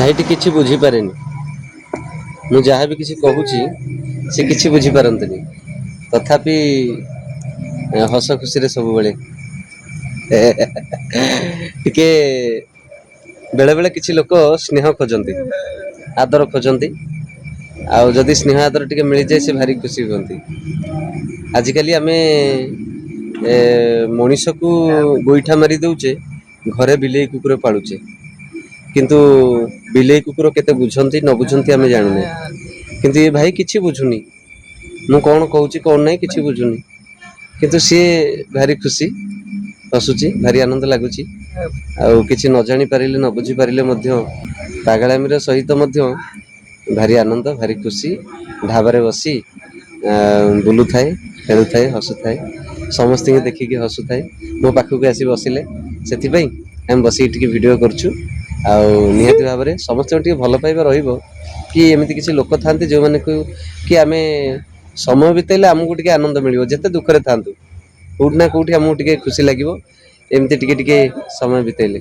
ଭାଇଟି କିଛି ବୁଝିପାରେନି। ମୁଁ ଯାହା ବି କିଛି କହୁଛି, ସେ କିଛି ବୁଝିପାରନ୍ତିନି। ତଥାପି ହସ ଖୁସିରେ ସବୁବେଳେ। ଟିକେ ବେଳେବେଳେ କିଛି ଲୋକ ସ୍ନେହ ଖୋଜନ୍ତି, ଆଦର ଖୋଜନ୍ତି। ଆଉ ଯଦି ସ୍ନେହ ଆଦର ଟିକେ ମିଳିଯାଏ, ସେ ଭାରି ଖୁସି ହୁଅନ୍ତି। ଆଜିକାଲି ଆମେ ମଣିଷକୁ ଗୋଇଠା ମାରି ଦେଉଛେ, ଘରେ ବିଲେଇ କୁକୁର ପାଳୁଛେ। କିନ୍ତୁ ବିଲେଇ କୁକୁର କେତେ ବୁଝନ୍ତି ନ ବୁଝନ୍ତି, ଆମେ ଜାଣୁନେ। କିନ୍ତୁ ଏ ଭାଇ କିଛି ବୁଝୁନି। ମୁଁ କ'ଣ କହୁଛି, କ'ଣ ନାହିଁ, କିଛି ବୁଝୁନି। କିନ୍ତୁ ସିଏ ଭାରି ଖୁସି, ହସୁଛି, ଭାରି ଆନନ୍ଦ ଲାଗୁଛି। ଆଉ କିଛି ନ ଜାଣିପାରିଲେ, ନ ବୁଝିପାରିଲେ ମଧ୍ୟ ପାଗଳାମିର ସହିତ ମଧ୍ୟ ଭାରି ଆନନ୍ଦ, ଭାରି ଖୁସି। ଢାବାରେ ବସି ବୁଲୁଥାଏ, ଖେଳୁଥାଏ, ହସୁଥାଏ, ସମସ୍ତଙ୍କୁ ଦେଖିକି ହସୁଥାଏ। ମୋ ପାଖକୁ ଆସି ବସିଲେ, ସେଥିପାଇଁ ଆମେ ବସିକି ଟିକେ ଭିଡ଼ିଓ କରୁଛୁ। ଆଉ ନିହାତି ଭାବରେ ସମସ୍ତଙ୍କୁ ଟିକେ ଭଲ ପାଇବା ରହିବ କି ଏମିତି କିଛି ଲୋକ ଥାନ୍ତି, ଯେଉଁମାନଙ୍କୁ କି ଆମେ ସମୟ ବିତେଇଲେ ଆମକୁ ଟିକେ ଆନନ୍ଦ ମିଳିବ। ଯେତେ ଦୁଃଖରେ ଥାନ୍ତୁ, କେଉଁଠି ନା କେଉଁଠି ଆମକୁ ଟିକେ ଖୁସି ଲାଗିବ ଏମିତି ଟିକେ ଟିକେ ସମୟ ବିତେଇଲେ।